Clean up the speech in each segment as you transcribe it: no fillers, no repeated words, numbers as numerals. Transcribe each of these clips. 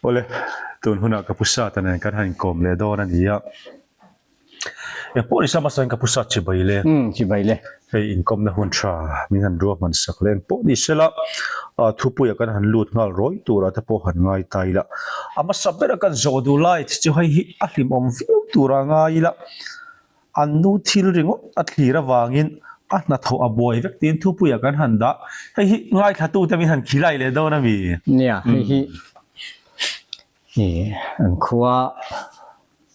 Awle, tun hunah ka pu Sata nen kan han inkawm leh dawn a ni a. Engpawh ni sa hmasa in ka pu Sat chibai le. Umm, chibai le. Hei inkawmna hun tha min han ruahman sak leh engpawh ni sela, thupuia kan han lut nghal rawi turah te pawh han ngai ta ila. A hmasa bera kan zawh duh lai chu hei hi a hlimawm viau turah ngai ila. An nu thil ringawt a thlir avangin a hnathawh a buai vek tiin thupuiah kan han dah. Hei hi ngaithlatute min han khilai leh dawn a mi? Nia, hei hi ih an khua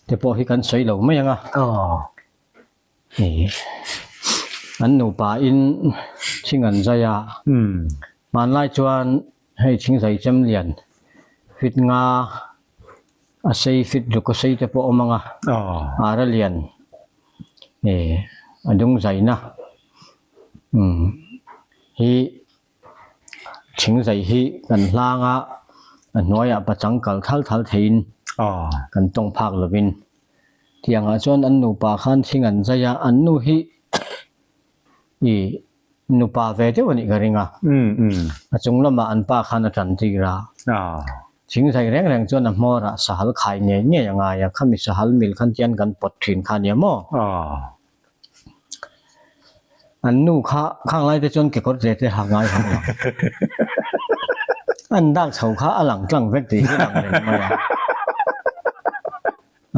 te pawh hi kan sawi lo mai ang a. Ih an nupa in thing an zai a. Hmanlai chuan hei thingzai chem lian fit nga A sei fit ruk a sei te pawh a awm ang a, ara lian eh a dung zaina umm hi thing zai hi kan hlang a, a hnuaiah pachang kal thal thal theiin kan tawng phak lovin tiangah chuan an nupa khan thing an zai a, an nu hi ih Nupa ve deuh a nih ka ring a. A chung lamah an pa khan a tan tir a. Thingzai reng reng chuan a hmawrah sahal khai ngei ngei a ngai a, khami sahal mil khan tian kan pawt thin kha nia maw? An nu kha khang lai te chuan kekawr tle te ha ngai hauh lo. An dak chho kha a lang tlang vek tih hi lang reng mai a.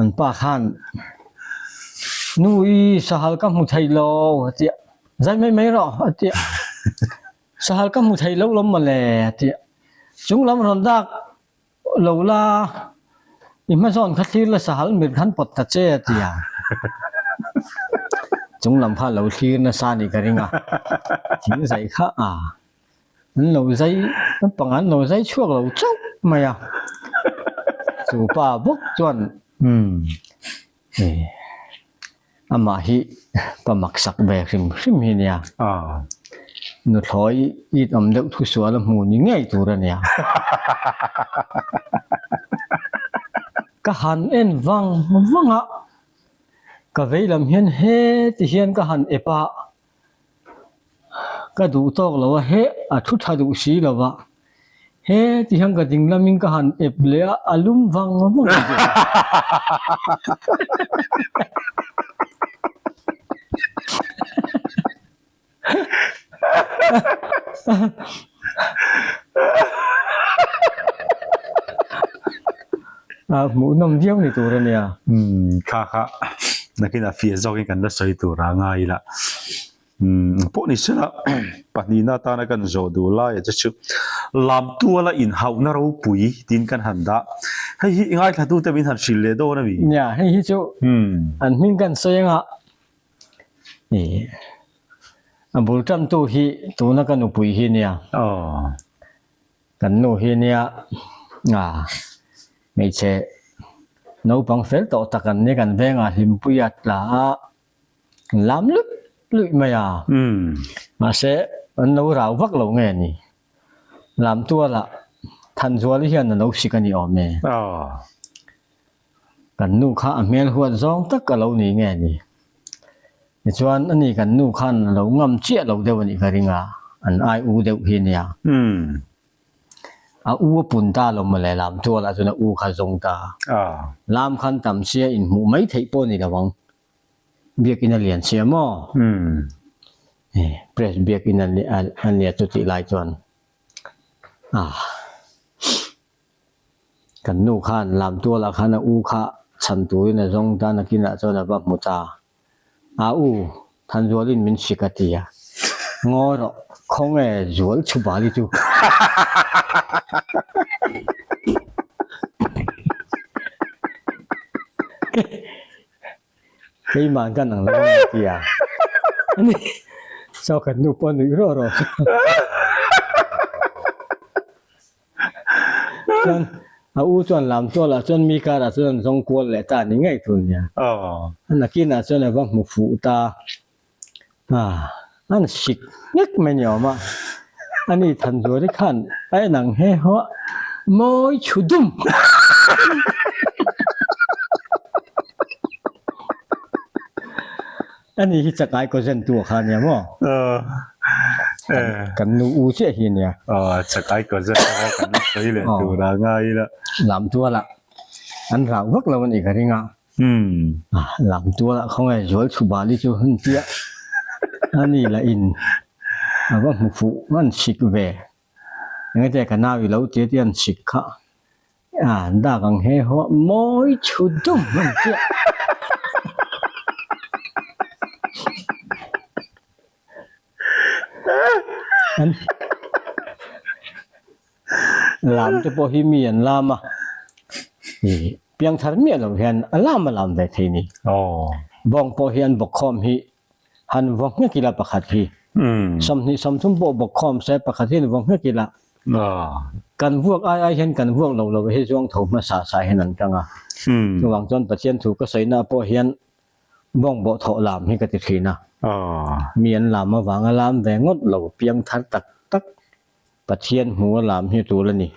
An pa khan, Nu i sahal ka hmu thei lo a ti a, Zai mai mai rawh a ti a, Sahal ka hmu thei lo lawm mawle a ti a, Chung lam rawn dak lo la, i hmazawn kha thlir la sahal mit khan pawt ta che a ti a, Chung lam kha lo thlir nasa nih ka ring a, thing zai kha a. An lo zai naupang an lo zai chhuak lo chauh mai a, chu pa bawk chuan amah hi pa maksak ve hrim hrim hi nia, nuthlawi it awm deuh thu sual a hmu ni ngei tur a nia. Ka han en vang vang a, ka vei lam hian heti hian ka han ep a. Ka duh tawk lo a, he a thu tha duh si lo va, he ti hian ka ding lamin ka han ep leh a, a lum vang vang a ni. A hmuhnawm viau ni tur a nia. Umm kha kha nakinah fiah zawkin kan la sawi tur a ngai ila. Umm pawh ni sela pahnihna atana kan zawh duh laia che chu lam tuala inhauhna ropui tiin kan han dah. Hei hi ngaithlatute min han hrilh leh dawn a mi? Nia, hei hi chu an hming kan sawi anga Ih a bul tantu hi tuna ka nupui hi nia. Kan nu hi nia ah hmeichhe naupang fel tawh tak an nia kan vengah hlimpui a tla a lam luih luih mai a. Mahse an lo rau vak lo nge ni. Lam tualah Thanzuali hian a lo sik a ni awm e. Kan nu kha a hmel huat zawng tak a lo ni nge ni? Tichuan ani kan nu khan a lo ngam chiah lo deuh a nih ka ring a, an ai u deuh hi nia. A u a pun ta lo mawle lam tualah chuan a u kha zawng ta. Lam khan tam sia inhmuh mai theih pawh a ni lo ang. Biakinn a lian sia maw? Press biakinn a nia chutih lai chuan. Kan nu khan Lamtualah khan a u kha chhan turin a zawng ta nakinah chuan a va hmu ta. A u, Thanzualin min sik a ti a. Ngawi rawh, khawnge Zual chhubali chu? Keimah kan ang lo a ti a. Ani saw kan nu pawh a nuih rawh rawh. Chuan a u chuan lam tualah chuan mi karah chuan an zawng kual leh ta a ni ngei thun nia. A nakinah chuan a va hmu fuh ta a, an sik nghek mai ni awm a. Ani Thanzuali khan a en ang he haw a, mawi chhu dum! Ani hi chakai kaw zen tu kha nia maw? Kan nu u chiah hi nia. Chakai kaw zen tu kan la sawi. sawi leh tur a ngai ila. Lam tualah an rau vak lo a nih ka ring a. Lam tualah khawnge zual chhu bali chu hun chiah a ni lah in a va hmu fuh ngan sik ve. Engate ka nau i lo tia tia an sik kha a dak ang he haw mawi chhu dum an chiah. An lam te pawh hi mi an lam a, ih piangthar miah lo hian a lam a lam ve thei ni. Bawng pawh hi an bawkkhawm hi han vaw nghek ila pakhat hi 20 30 pawh bawkkhawm se pakhat hian vaw nghek ila kan vuak ai ai hian kan vuak lo lo hi zuang tho hmasa sa hian an tang a. Chuvang chuan Pathian thu ka sawina pawh hian Bawng bawh thawh lam hi ka ti thin a, mi an lam avanga lam ve ngawt lo piang thar tak tak Pathian hmu a lam hi tul a ni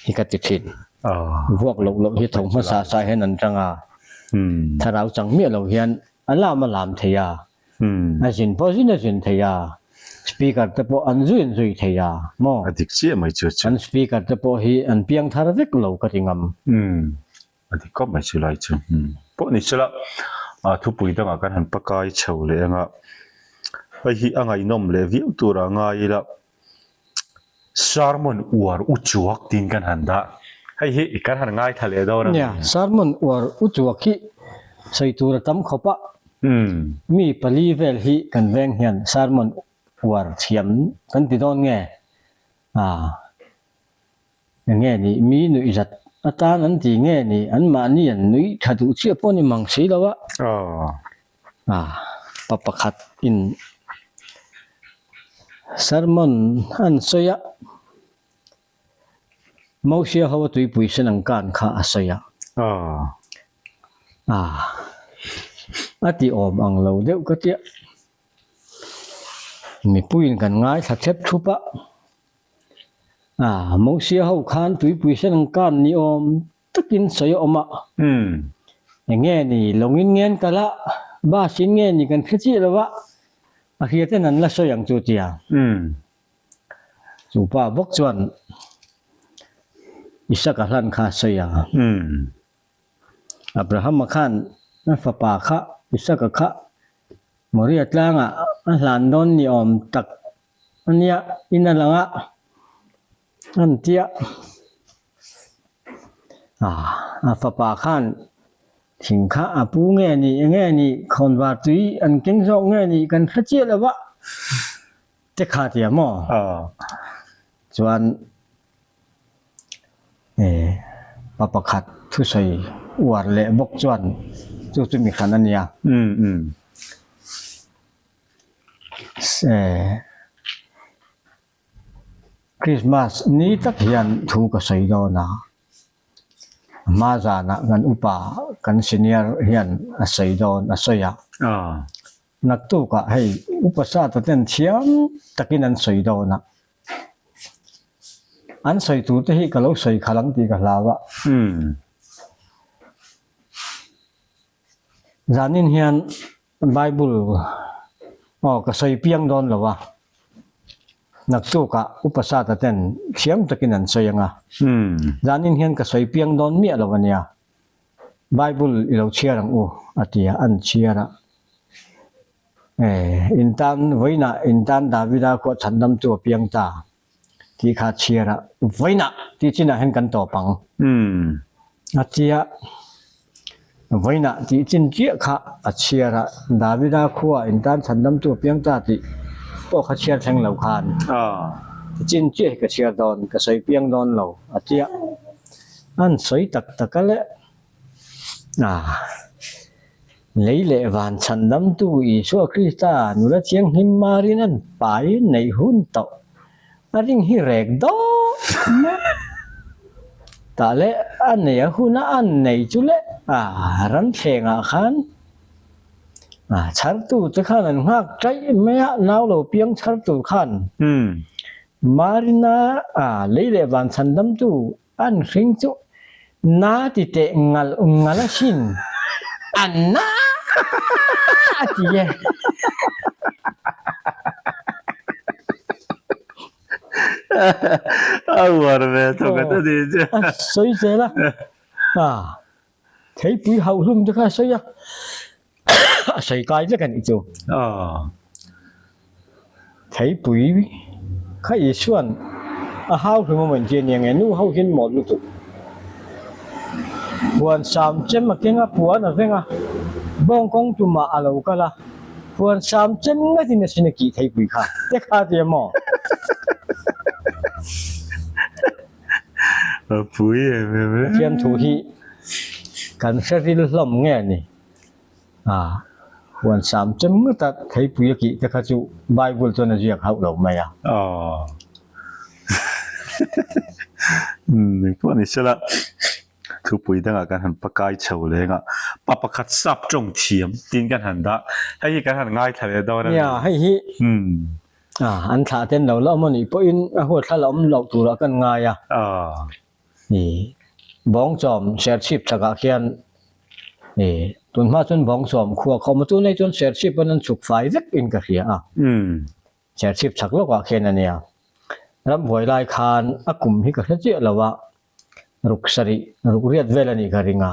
hi ka ti thin. Vuak loh loh hi tho hmasa sa hian an tang a, thlarau chang miah lo hian a lam a lam thei a, a zin pawh zin a zin thei a, speaker te pawh an zui an zui thei a maw? A dik chiah mai chu chu. An speaker te pawh hi an piang thar vek lo ka ti ngam. A dik khawp mai chu lai chu pawh ni sela a thupui dangah kan han pakai chho leh ang a hei hi a ngaihnawm leh viau tur a ngai ila sermon uar u chuak tiin kan han dah hei hi kan han ngaithla leh dawn a Nia sermon uar u chuak hi sawi tur a tam khawp a mi pali vel hi kan veng hian sermon uar thiam kan ti dawn nge a. Enge nih mi nuih zat atan an ti nge nih an mahni an nuih tha duh chiah pawh ni mang si lo a. Ah pa pakhat in sermon an sawi a, Mosia ho a tuipui sen ang kan kha a sawi a. Ah a ti awm ang lo deuh ka tia. Mipuiin kan ngaithla thlep thup a. A, Mosia ho khan tuipui sen ang kan ni awm takin sawi a awm a. Eng nge ni, lawngin nge an kal a, bus in nge ni kan hre chiah lo a, a hria ten an la sawi ang chu tia. Chu pa bawk chuan Isaka hlan kha a sawi a. Abrahama khan a fapa kha Isaka kha Moria tlangah a hlan dawn ni awm tak a nia, in a lang a, an tia. A fapa khan thing kha a pu nge ni nge ni khawnvar tui an keng zawk nge ni kan hre chiah lo va te kha tia maw? Chuan Pa pakhat thusawi uar leh bawk chuan chu chu mi hran a nia. Christmas ni tak hian thu ka sawi dawn a, hma zanah kan upa kan senior hian a sawi dawn a sawi a. Naktukah hei upa sata ten thiam takin an sawi dawn a. An sawi tur te hi ka lo sawi khalh ang tih ka hlau a. Zanin hian Bible aw ka sawi piang dawn lo a. Naktukah upa sata ten thiam takin an sawi ang a. Zanin hian ka sawi piang dawn miah lo a nia. Bible i lo chhiar ang u a ti a, an chhiar a. In tan vawiinah in tan Davida khuah chhandamtu a piang ta tih kha chhiar a, vawiinah tih chinah hian kan tawp ang a ti a, vawiinah tih chin chiah kha a chhiar a, Davida khuah in tan chhandamtu a piang ta tih pawh kha chhiar thleng lo khan ti chin chiah hi ka chhiar dawn, ka sawi piang dawn lo a ti a, an sawi tak tak a le. Lei leh van chhandamtu Isua Krista nula thianghlim marin an pai neih hun tawh a ring hi rek dawt mai. Tah leh a nei a huna an nei chu le a ramthlengah khan chhartu te khan an nghak taih mai a, nau lo piang chhartu khan Marina lei leh van chhandamtu An hring chu na ti teh ngal ngal a sin, a na a ti e. A uar ve thawk a ta ni che. A sawi zel a. A theipui hauh hlum te kha a sawi a. A sawi kai vek a nih chu. Theipui kha Isuan a hau hlum a maw tia nia nge nu ho hian mawl lutuk. Huan sam chem a keng a puan a veng a, bawng kawng tumah a lo kal a, huan sam chem ngatin a sin a kih theipui kha te kha tia maw? A pui em em e. Pathian thu hi kan hre ril hlawm nge ni? A huan sam chem ngawt a theipui a kih te kha chu Bible chuan a ziak hauh lo mai a. Aw. Umm engpawh ni sela thupui dangah kan han pakai chho leng a, pa pakhat sap tawng thiam tiin kan han dah. Hei hi kan han ngaithla leh dawn a ni. Nia, hei hi an thlah ten lo la awm a nih pawhin a huatthla la awm loh turah kan ngai a. Ih Bawngchawm Serchhip chhakah khian ih tunhma chuan Bawngchawm khua kha awm a, tunlai chuan Serchhip an an chhuk fai vek in ka hria a, Serchhip chhak lawkah khian a nia. Rambuai lai khan a kum hi ka hre chiah lo a, ruk sarih ruk riat vel a nih ka ring a.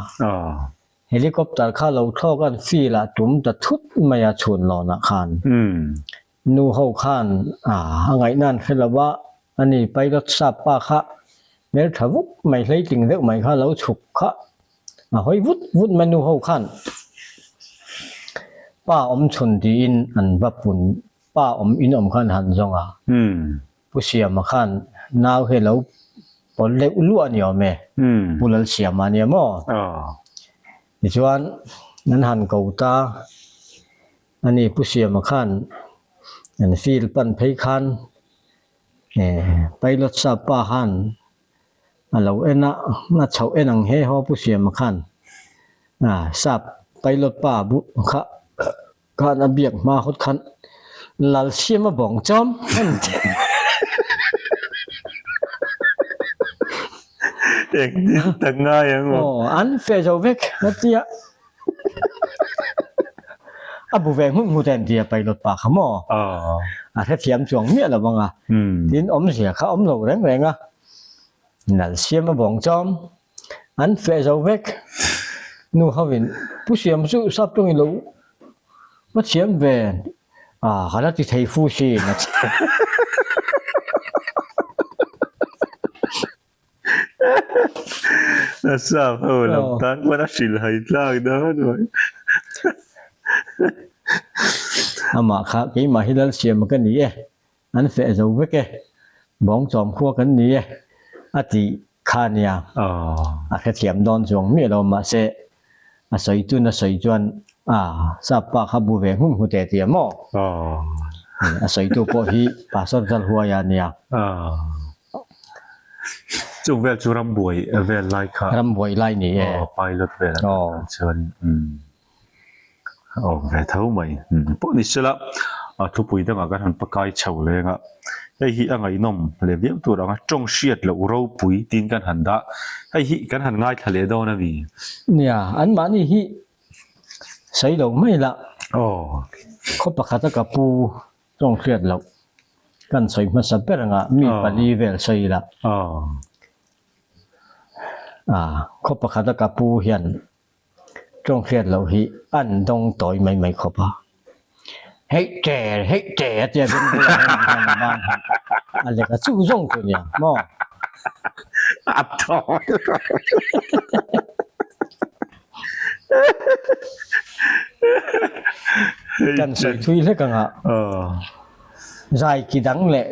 Helicopter kha lo thlawk an field ah tum ta thut mai a chhun lawnah khan. Nu ho khan a ngaihna an hre lo a, ani pilot sap pa kha hmeltha vuk mai hleitling deuh mai kha lo chhuk kha a hawi vut vut mai nu ho khan pa awm chhun tiin an va pun pa awm in awm khan han zawng a, Pu Siama khan nau hi lo pawl deuh luah a ni awm e, Pu Lalsiama a nia maw? Tichuan an han ko ta. Ani Pu Siama khan an field pan phei khan pilot sap pa khan a lo en a, a chhoh en ang he haw Pu Siama khan sap pilot pa bu kha khan a biak hma hawt khan Lalsiama bawng chawm an ti. Engtin tak ngai ang aw. Aw an feh zo vek a tia. A bu ve nghut nghut em tia pilot pa kha maw? A hrethiam chuang miah lo ang a. Tin awmzia kha awm lo reng reng a. Nal siam a bawng chawm. An feh zo vek. Nu hovin Pu Siam chu sap tawngin lo va thiam ve. A ka la ti thei fu sin a ti. A sap ho lam tan pawn a hrilh hai tlak dawn mai. Amah kha keimah hi Lalsiama ka ni e, an feh zo vek e, Bawngchawm khua kan ni e a tih kha nia. A hrethiam dawn chuang miah lo mahse A sawi chun a sawi chuan a sap pa kha bu ve hmun hmu teh tia maw? A sawitu pawh hi Pastor Zalhuaia a nia. Chung vel chu rambuai vel lai kha. Rambuai lai ni e. Aw pilot vel an kal chuan awm ve tho mai. Pawh ni sela thupui dangah kan han pakai chho leng a. Hei hi a ngaihnawm leh viau tur ang a, tawng hriat loh ropui tiin kan han dah. Hei hi kan han ngaithla leh dawn a mi? Nia, anmahni hi sawi lo mai la. Aw. Khaw pakhata ka pu tawng hriat loh kan sawi hmasa ber anga mi pali vel sawi la. Aw. Khaw pakhata ka pu hian Tawng hriat loh hi an dawng tawi mai mai khawp a. Heih ṭe, heih ṭe a tia beng bulah hian an han ban han a lek a chu zawng chu nia maw? A thaw. Kan sawi thui hlek ang a. Zai ki dang leh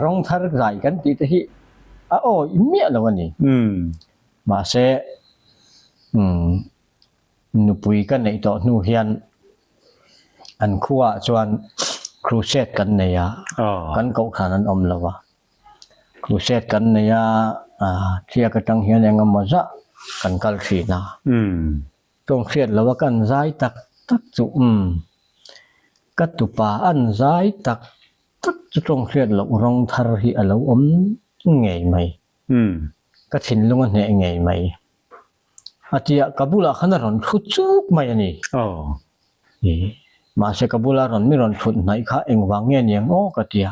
rawng thar zai kan tih te hi a awi miah lo a ni. Mahse, umm, nupui ka neih tawh hnu hian an khuaah chuan crusade kan nei a, kan kohhran an awm lo a. Crusade kan nei a, thiak atang hian eng emaw zah kan kal thin a. Tawng hriat lo a kan zai tak tak chu, umm, ka tupa an zai tak tak chu tawng hriat loh rawng thar hi a lo awm ngei mai. Umm. Ka thinlung a hneh ngei mai. A tia ka bulah khan a rawn thut chuk mai a ni. Aw. Ih, mahse ka bula rawn mi rawn thut hnaih kha engvang nge niang aw ka tia.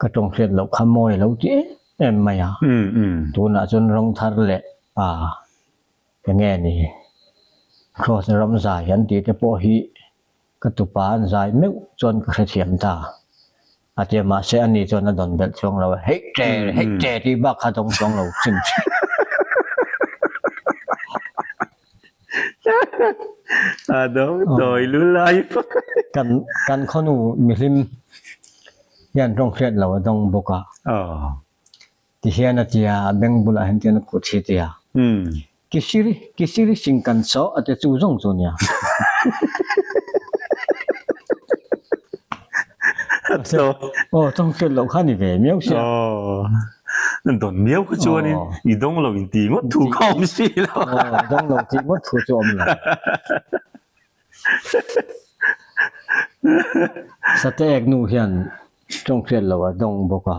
Ka tawng hriat loh kha mawi a lo ti em em mai a. Tunah chuan rawng thar leh a enge ni Kraws ram zai an tih te pawh hi ka tupa an zai meuh chuan ka hrethiam ta. A tia mahse ani chuan a dawn belh chuang lo a, heih che heih che tih bak kha dawng chuang lo hrim hrim. A dawng tawi lu lai phah. Kan kan khawnu mihlim hian tawng hriat lo a dawng bawk a. Ti hian a tia a beng bulah hian tian a kut hi tia. Kisiri kisiri sing kan saw a ti chu zawng chu nia. Aw tawng hriat loh kha ni ve miau sia. Aw dawn miau kha chuanin i dawng lo in ti ngawt thu kha awm si lo. Aw dawng lo tih ngawt thu chu awm lo. Sate ek nu hian tawng hriat loh a dawng bawk a.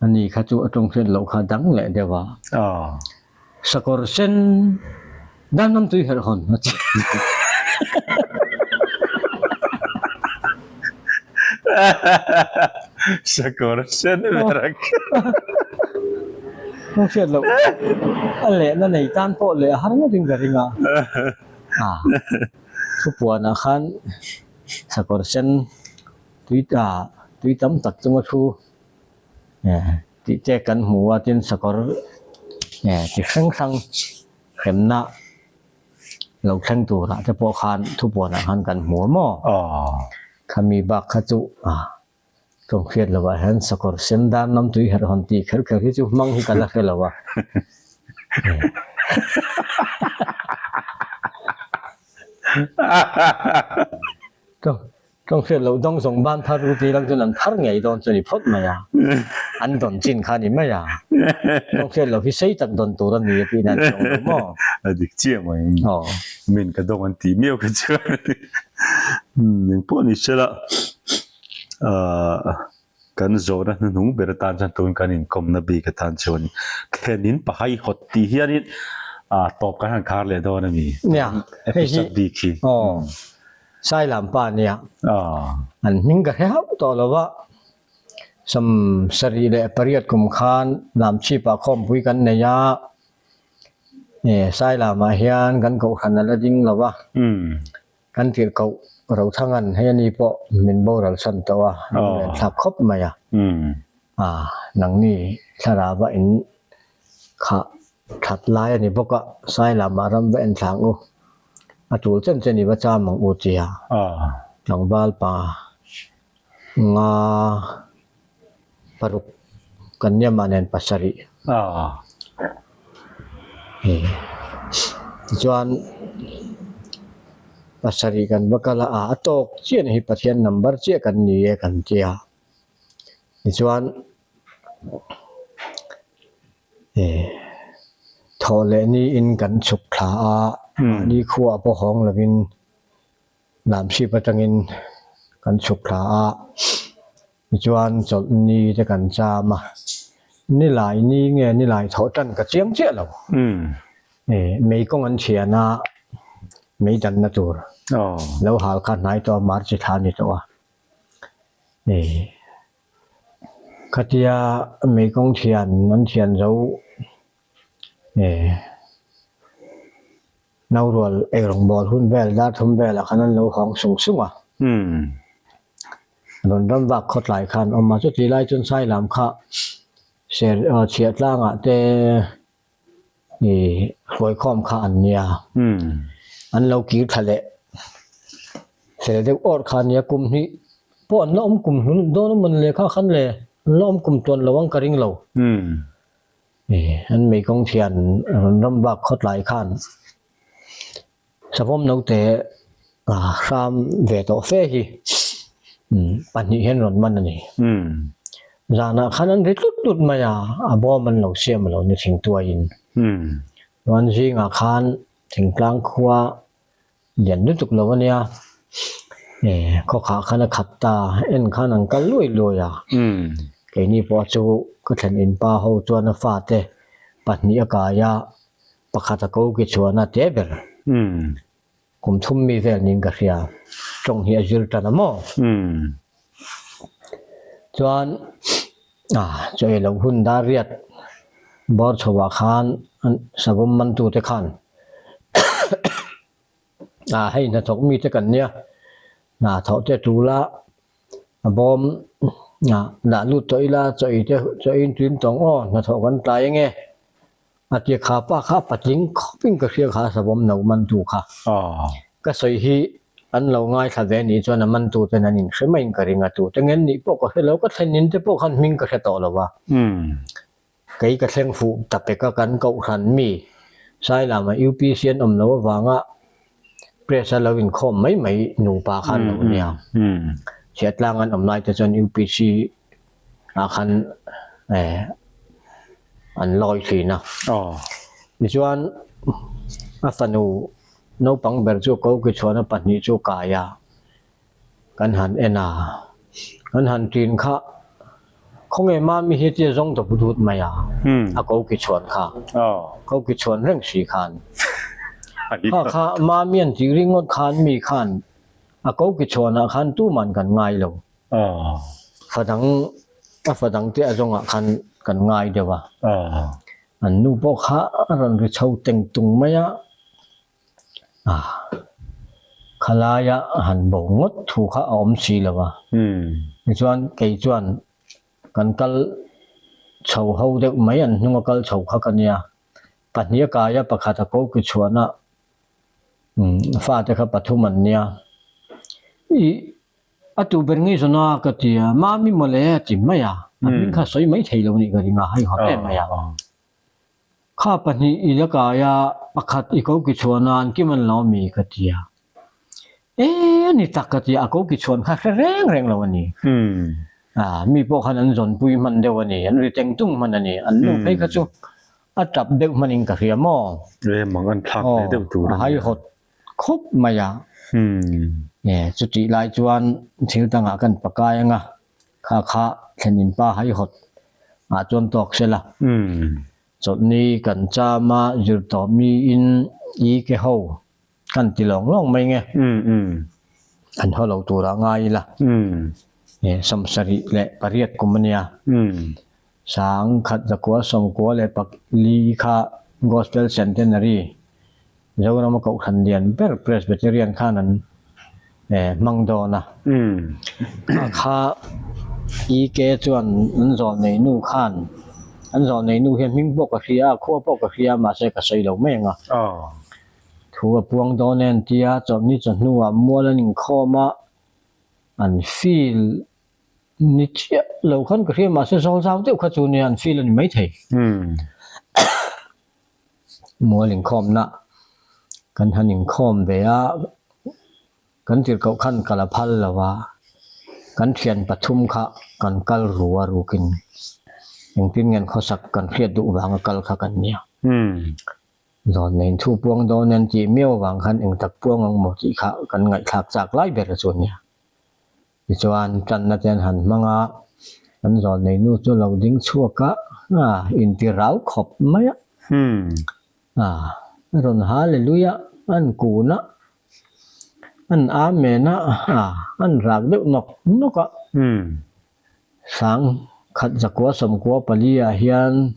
Ani kha chu a tawng hriat loh kha dang leh deuh a. Sakawr sen dangnam tui herh hawn a ti. Sakawr sen ber a Tawng hriat loh a lehna nei tan pawh leh a har ngawtin ka ring a. Thupuanah khan sakawr sen tui tui tam tak chunga thu tih te kan hmu a tin sakawr chi hrang hrang hremna lo thleng turah te pawh khan thupuanah khan kan hmu a maw khami bak kha chu tawng hriat lovah hian sakawr sen dan lam tui herh hawn tih kher kher hi chu hmang hi ka la hre lo a. Tawng hriat loh dawng zawng ban thar ru tih lang chuan an thar ngei dawn chu a ni phawt mai a, an dawn chin kha a ni mai a. Tawng hriat loh hi sei tak dawn tur a ni a tih nan chuang lo maw? A dik chiah mai. Aw. Min ka dawng an tih miau kha chuan eng pawh ni se la, ahh kan zawhna hnuhnung ber atan chuan tun kan inkawmna bik atan chuan thlen in pahai hawt tih hianin ah tawp kan han khar leh dawn a ni. Nia, hei hi Episode bik hi. Aw. Sailam pa nia. Aw. An hming ka hre hauh tawh lo va, sawm sarih leh pariat kum khan Lamchhipah khawmpui kan nei a, Sailamah hian kan kohhran a la ding lo va. Kan tirhkoh Rothangan hei ani pawh min boral san tawh a, lunglen thlak khawp mai a. Nangni thlarava in khah that lai a ni bawk a, Sailamah ram va en thlang u, a tul chen chen i va cham ang u tia tlangval pa nga paruk kan niamah nen pasarih tichuan pasarih kan va kal a a tawk chiah ni hi Pathian number chiah kan ni e kan tia tichuan Thawh leh niin kan chhuk thla a, mahni khuaah pawh hawng lovin Lamsip atangin kan chhuk thla a, tichuan chawlh ni te kan cham a, nilai ni nge nilai thawh tan ka chiang chiah lo. Mei kawng an thian a, mei danna tur lo hal kha hnai tawh a, March thla a ni tawh a. Khatia meikawng thian an thian zo naurual eirawngbawl hun vel dar thum velah khan an lo hawng sung sung a. Rawn ram vak khawtlai khan awm a, chuti lai chuan Sailam kha ser chhiah tlangah te Ih hruaikhawm kha an nia. An lo kir thla leh fel deuh awrh kha ania kum hnih pawh an la awm kum hlun dawn a mawn le kha khan le an la awm kum tuan lo ang ka ring lo. Ih an meikawng thian rawn ram bak khawtlai khan Savawm naute hram ve tawh fe hi pahnih hian rawn man a ni. Zanah khan an ri tlut tlut mai a, a bawm an lo siam a lo ni thingtuaiin. Chuan zingah khan thingtlang khua lian lutuk lo a nia, khawkhah khan a khat ta, en khan an kal luai luai a. Keini pawh chu ka thlen inpa ho chuan a fate pahnih a kai a, Pakhat a ko ki chuan a te ber. Kum thum mi vel niin ka hria. Tawng hi a zir tan a maw? Chuan. Chaw ei loh hun dar riat bawr chho ah khan savawm man tu te khan hei hnathawk mi te kan nia hna thawh te tul a a bawm dah lut tawh ila chaw ei te chaw ei in tui tawng aw hnathawh kan tlai ange a tia kha pa kha patling khawp in ka hria kha savawm no man tu kha ka sawi hi an lo ngaithla ve anih chuan a man tu ten an inhre maiin ka ring a tu te ngen nih pawh ka hre lo ka thlen in te pawh khan hming ka hre tawh lo a kei ka thleng fuh ta pek a kan kohhran mi Sailama UPC an awm loh avanga press a lo inkhawm mai mai nupa khan lo nia Chhiahtlang an awm lai te chuan UPC ah khan eh an lawi thin a tichuan a fanu naupang ber chu koki chhuahna pahnih chu kai a kan han en a kan han tin kha khawnge mami hi tia zawng dawp dut mai a a koki chhuan kha koki chhuan reng si khan kha kha mami an tih ringawt khan mi khan a koki chhuanah khan tuman kan ngai lo. Fa dang a fa dang te a zawngah khan kan ngai deuh a. An nu pawh kha a rawn ri chho teng tung mai a, khalaia han bo ngawt thu kha a awm si lo a. Tichuan kei chuan kan kal chho ho deuh mai an hnunga kal chho kha ka nia. Pahnih a kai a, pakhat a ko ki chhuan a, fate kha pathum an nia. Ih A tu ber ngei zawn a ka ti a, Mami mawle a ti mai a, a hming kha sawi mai thei lo nih ka ring a, hei hawt em mai a. Kha pahnih i la kai a, pakhat i ko ki chhuan a, an kim an lo ami ka ti a. E a ni tak ka ti a, a ko ki chhuan kha hre reng reng lo a ni. Mi pawh khan an zawnpui hman deuh a ni, an ri teng tung hman a ni, an nu phei kha chu a tap deuh hmanin ka hria maw. E mang an thlak ve deuh tur a ni. A haihawt khawp mai a. E, chutih lai chuan thil dangah kan pakai ang a, kha kha thlenin pa haihawt ah chuan tawk se la. Chawlhni kan cham a, zir tawh miin i ke ho kan ti lawng lawng mai nge. An haw lo turah ngai ila. E, 78 leh kum a nia. Sangkhat zakua sawmkua leh pakli kha Gospel Centenary Zorama Kohhran lian ber Presbyterian khan an hmang dawn a. A kha EK chuan an zawlnei nu khan an zawlnei nu hian hming pawh ka hria a, khua pawh ka hria a mahse ka sawi lo mai ang a. Thu a puang dawn e an ti a, chawlhni chawhnuah mual an inkhawm a, an feel Ni chiah lo khan ka hria mahse zawl zau deuh kha chu nia an feel a ni maithei. Mual inkhawmna kan han inkhawm ve a, kan tirhkoh khan kal a phal lo a, kan thian pathum kha kan kal ru a rukin engtin nge an khawsak kan hriat duh vanga kal kha kan nia. Zawn nei thu puang dawn an tih miau avang khan engtak puang ang maw tih kha kan ngaihthlak chak lai ber chu a nia. Tichuan tanna te an han hmang a, an zawlnei nu chu lo ding chhuak a, a inti rau khawp mai a. A rawn hallelujah an kun a, an amen a, a an rak deuh nawk nawk a. Sang khat zakua sawmkua pali ah hian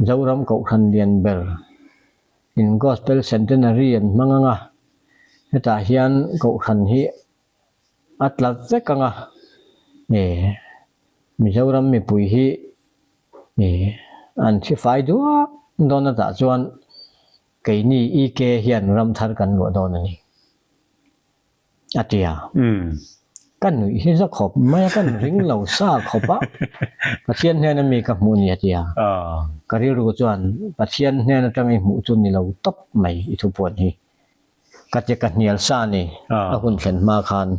Zoram Kohhran lian ber in Gospel Centenary an hmang ang a, hetah hian Kohhran hi A tla vek ang a, e Mizoram mipui hi e an thi fai duak dawn atah chuan keini EK hian ram thar kan luah dawn a ni a ti a. Ka nuih hi za khawp mai a, ka ring lo sa khawp a, Pathian hnena mi ka hmuh ni a ti a. Ka rilru chuan Pathian hnen atanga i hmuh chu ni lo tawp mai i thupuan hi. Ka ti ka hnial sa ni a hun thlen hma khan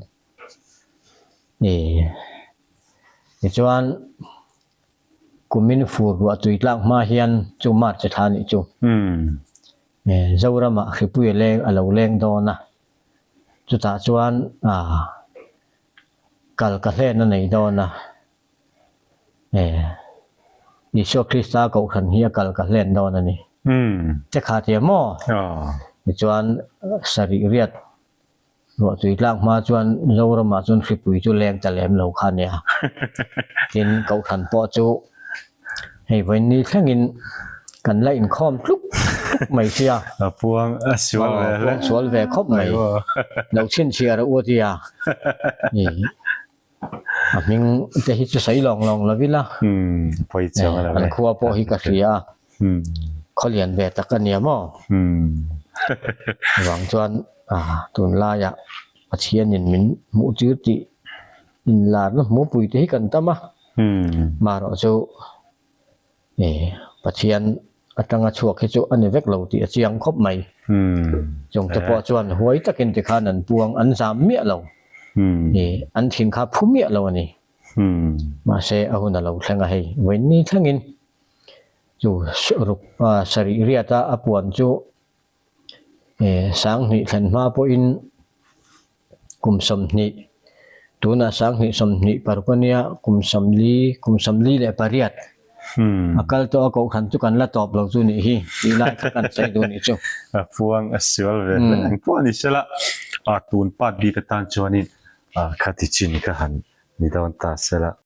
i tichuan kumin fur ruah tui tlak hma hian chu March thla nih chu Zoramah hripui a leng a lo leng dawn a chutah chuan kal ka hlen a nei dawn a. Isua Krista kohhran hi a kal ka hlen dawn a ni. Te kha tia maw? Tichuan sarih riat. Ruahtui tlak hma chuan Zoramah chuan hripui chu leng ta lem lo kha nia. Tin, Kohhran pawh chu hei vawiin thlengin kan la inkhawm tluk tluk mai sia. A puang a sual ve hle. Puang sual ve khawp mai. Lo chhinchhiah rawh u a ti a. A hming te hi chu sawi lawng lawng lo ila. An khua pawh hi ka hria a. Khaw lian ve tak a nia maw? Vang chuan tunlaiah Pathianin min hmuh tir tih inlarna hmupui te hi kan tam a. Marawh chu Pathian atanga chhuak hi chu a ni vek lo tih a chiang khawp mai. Chungte pawh chuan huai takin tikhan an puang an zam miah lo. An thin kha phu miah lo a ni. Mahse a hun a lo thleng a hei vawiin thlengin chu ruk sarih riata a puan chu 2000 thlen hma pawhin kum 20 tunah 20 26 a nia kum 40 kum 48 a kal tawh a kohhran chu kan la tawp lo chu nih hi tih lai kha kan sawi duh nih chu. A puang a sual ve hle ang pawh a ni sela a tun part bik atan chuanin khati chin ka han ni dawn ta sela.